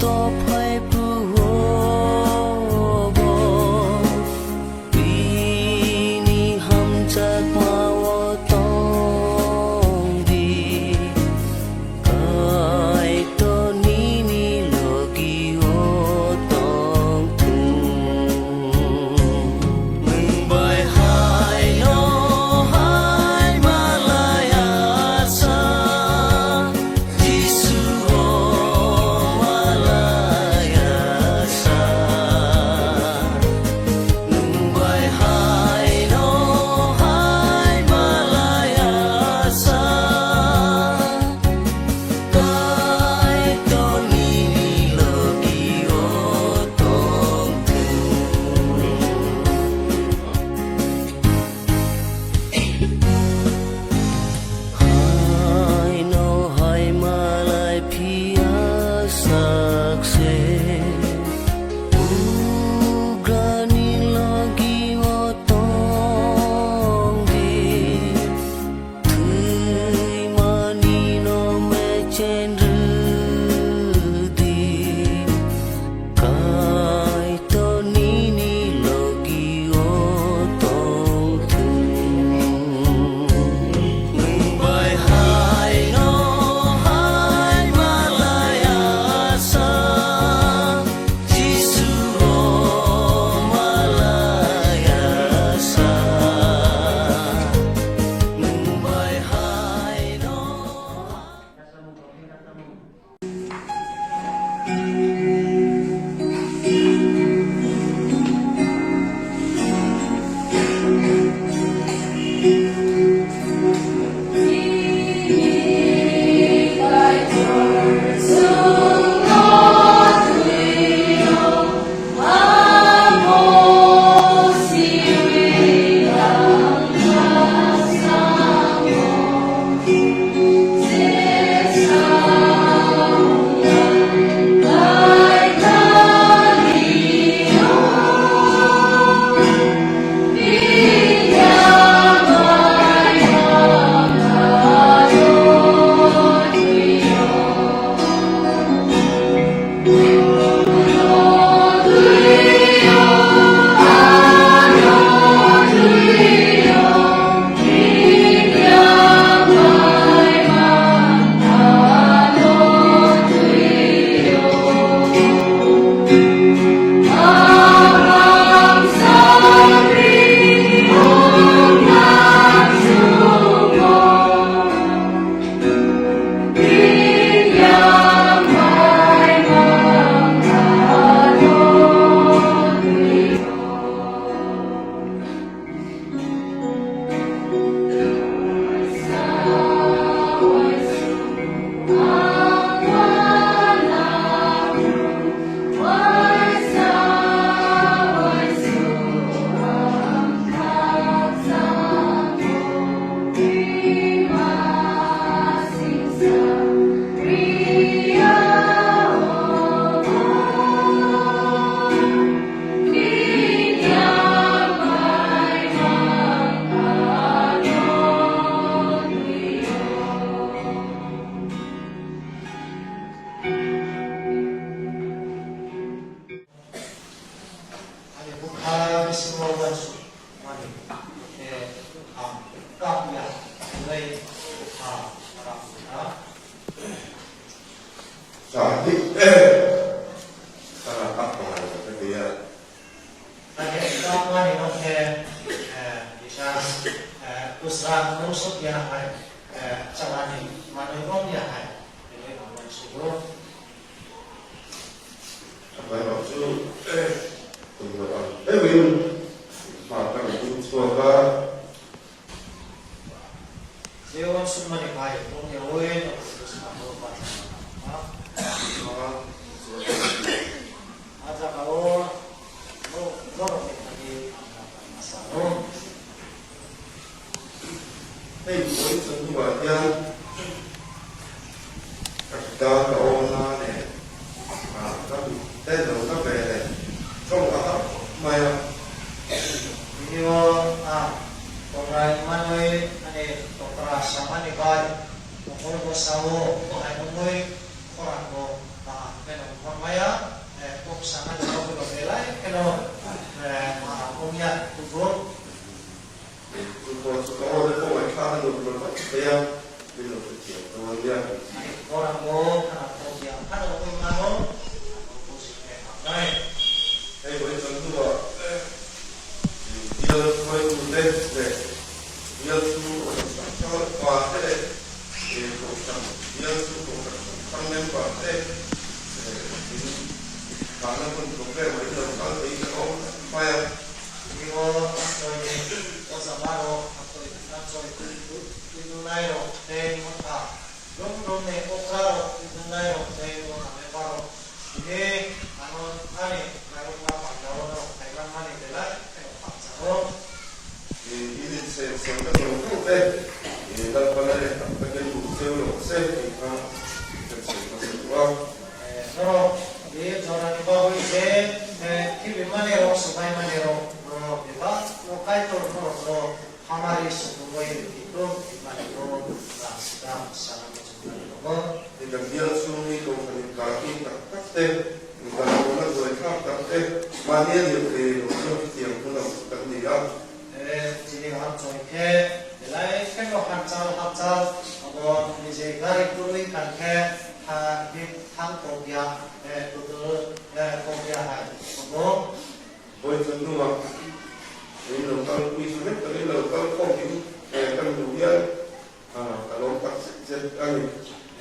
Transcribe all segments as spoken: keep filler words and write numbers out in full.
Tophaiphuo bo bini hamjakmao tong di, Kaitor nini logio tong thung. Nwng bai haino hai malai asa, Jisu o malai asa. Nwng bai haino hai malai asa. Kaitor nini logio tong thung. Haino hai malai phiya sakse, Bugrani logio tong di, thwimani no mechen rw di. Kaitor nini logio tong thung. Nwng bai haino hai malai asa, Jisu o malai asa. Nwng bai haino Ani bwkha bisingo uansuk mani, khe ang kap ya, hwnwi bwkha ram wngkha. Jadi, tara kap tongnai khe ya. Khe kap mani no khe, eh, kisa, eh, kusra nung suk ya hai, eh, chalani manwi rom ya hai, hwnwi ang uansugo. Bai bang chu, eh, tunggu bang. Eh, win. Ma, kami tu suaka. Jeon sumani bai, tunggu win, aku tu suaka. Ha? Ma, suaka. Aja kau, no, no, no, no, no, no, no, no, no, no, no, Hei, boi chwng bubatia. Kata ka o na ne. Ah, ka bi, tei no ka be ne. Chong ka ta, maya. Video, ah, tongrai manwi, ani tongkra samani bai. Mokol bo sao, ai mungwi, khorang bo, ah, tei no mangmaya. Tei, eh, tini, bana pun program bai jao kal tei jao maya. Tini o tangchoi ni o jama rok, tangchoi, tangchoi twi, twi, twi nungnai rok tei motha. Dum dum ni okra rok twi nungnai rok tei motha member rok. Tini ano ani kailaima panda o norok kailaimani belai kheno khakchangno. Eh, ini se, se ka tong tu te. Eh, dal pala ya, tak tak yang tu se ulo se, eh, ha, kan se ka se tu ah. Eh, norok, eh, jora ni bagwi je, eh, khibi mani rok, subai mani rok, norok, eh, ba, no kaitor norok, no, hamari sukungoi, eh, tu, eh, mani rok, rang sida, sana mo chukmani rok. Ni ka bial sumi ko kani kaki tak tak te, ni ka ko na goi tak tak te, mani ani ke no so tiang ko na tak ni ya. Eh, chini ham choi khe, belai khe no hachal hachal, abo ni je gari kurui kan khe, ha, ni thang ko ya, eh, kudu, eh, ko ya hai, abo. Boi chunduma. Ini local kui sunek, tapi local kok ini, eh, kan dunia, ah, kalau tak set, set kali.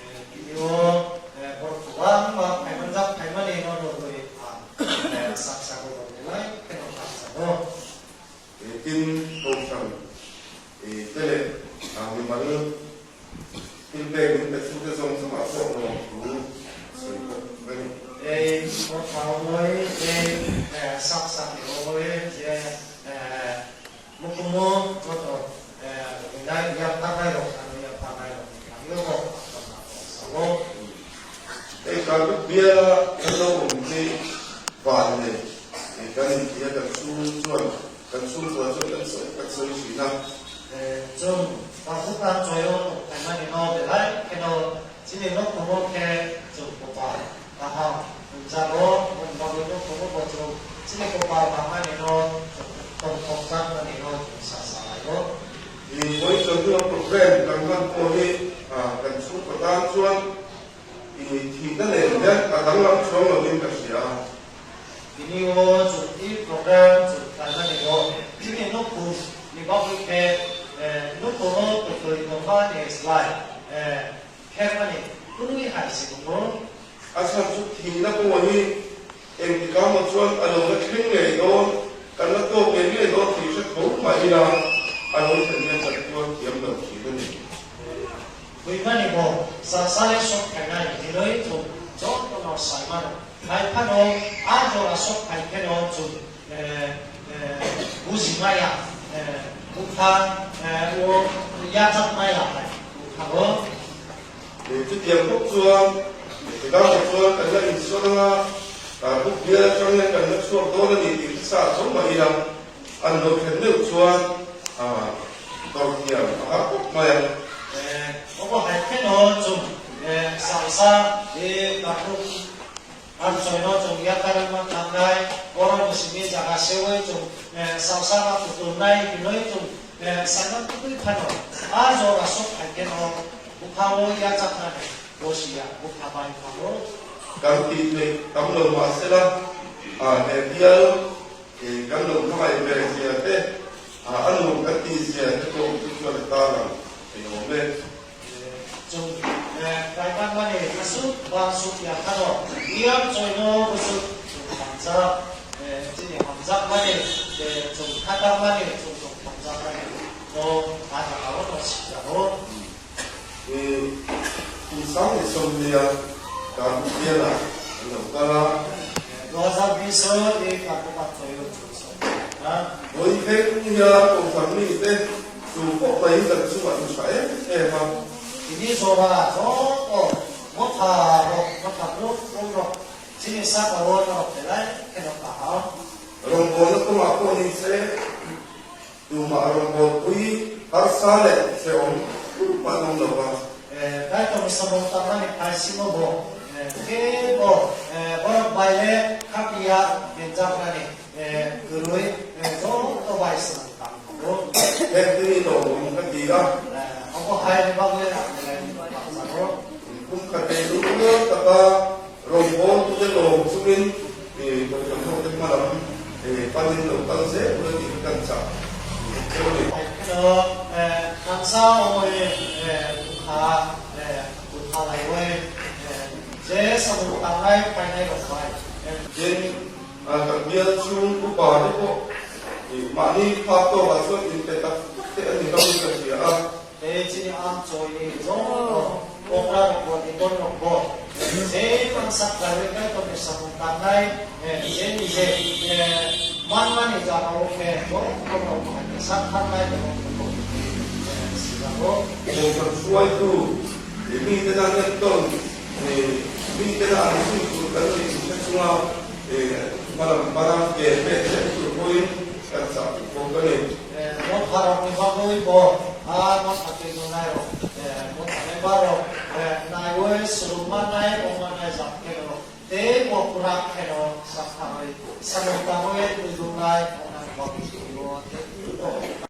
Eh, video, eh, bor kubang, bang, paiman jak, paiman ini no doi, ah, eh, sak sak bor nilai, keno sak sak bor. Eh, tin kau sang. Eh, tele, ah, memang Feedback ni kaisa khe chwng sama kok no tu soi kok mani. Ei, o thaumoi, ei, eh, sak sak ni oboi, je, eh, mukumu, joto, eh, nai, yang tanai rok, ano yang tanai rok, ang yo kok, ang kok, ang kok, sao. Ei, karbuk biya, ano, ni, ba, ni, ei, kani biya, kan su, suan. Kan sung khlai soi, kan soi, kan soi sina. Eh, chwng, tangkuk tang choyo tongkhaimani no belai kheno chini nokhumo khe chwng kopal kaham hwnjago, aboni bagwi nokhumo bo chwng chini kopal kaham mani no tongthokjak mani no chwng sa salaio. Ni boi chwng no program kan man khe, ah, kan sung kwtal chuan. Ini thina le ya kadang lam chong lo din ka sia. Ini o chwng i program chwng khaimani o chini nukhung ni bagwi khe, eh, nukhung o kwthwi tongma ni slai, eh, khe mani kunui hai si tongo. Asa chu thina ko wani Engti kamo chuan a lo na thleng leh dawn, kan la tawk leh leh dawn tih hre tho mah ila, a lo thlenna chan chuan thiam lo thin a ni. Buimani bo, sasa leh sok phainai hinwi chwng jotono sai mano. Hai phano, a jora sok phai pheno chwng, eh, eh, buji maya, eh, bwkha, eh, o yachak maya hai bwkha bo. Eh, chutiang bawk chuan, eh, tikang bawk chuan kan la insual anga, ah, buk bial aṭang hian kan la chhuak dawn a ni tih kha sa chho mah ila, an lo thlen deuh chuan, ah, dawr thiam a har khawp mai a. Eh, obo hai pheno chwng, eh, salsa, eh, kathum, An soino chwng yakarwngma thangnai, borokni simi jaga seui chwng, eh, salsa ma kutulnai hinwi chwng, eh, saimantugwi phano. A jora sok phai kheno bwkhao yachaknani bosiya bwkha bai phango. Kang twi twi tamlo ma sela, a, he bial, e, kang lo ma bai ber sia te, a, anu kang twi sia te ko tu chua ta lang, e, o me. Chwng, eh, kaitor mani aswk ba suk ya phano, iyang choino bwswk chwng hamjak, eh, chini hamjak mani, eh, chwng khatar mani, chwng chwng hamjak mani, no a jaga o no sijak o. Eh, insang ni som ni ya, ka ya la, no kala. Eh, dua hajar bis o, eh, ka ko ka choyo. Boi phek ya kong thang ni te tu kok bai kan su ba tu sa em em ha. Ini jora joto motha rok motha rok rok rok chini saka o rok belai kheno kaham. Rong bo no tuma ko ni se tuma rong bo tui har sa le se om ma nong lo ba. Eh, Kaitorni samung tangmani phaisingmo bo, eh, kebo, eh, borok bai le kha phiya hinjaknani, eh, kwrwi, eh, joto bai swrang tang tongo. Bek tini tongo wngkha tira. Eh, obo hai ni bagwi ang belai ni baksa rok. Wngkha tei wngkha taka. Rong bol tu de lo sumin, eh, kok kok kok de malam, eh, panin lo kal se, udah di kan sa. Keno, eh, kansa oi, eh, bukha, eh, bukha lai oi, eh, Tangnai phainai rok bai. Jen, ah, bial chung ku ba de ko. Mani pha to ba so in te ta te ani ka mi ka sia. Tei chini amchoi ni joto okra rok bo, nikon rok bo, je mangsa khlaiwi khe tongni samung tangnai, eh, je ni je, eh, manmani jagao khe borok rok sak thangnai borok rok, eh, sijago. Suai tu, ini tena neton, ini tena anu tu kan ni sua, malam malam ke, ke, ke, tu koi, kan sa, koi. Eh, motharokni bagwi bo a motha twi nungnairok, eh, motha memberrok, eh, naiwi swrwngma nai wngma nai jat khe rw tei bo kwrak khe rw sak tangwi samung tangwi twi nungnai wngnani bagwi.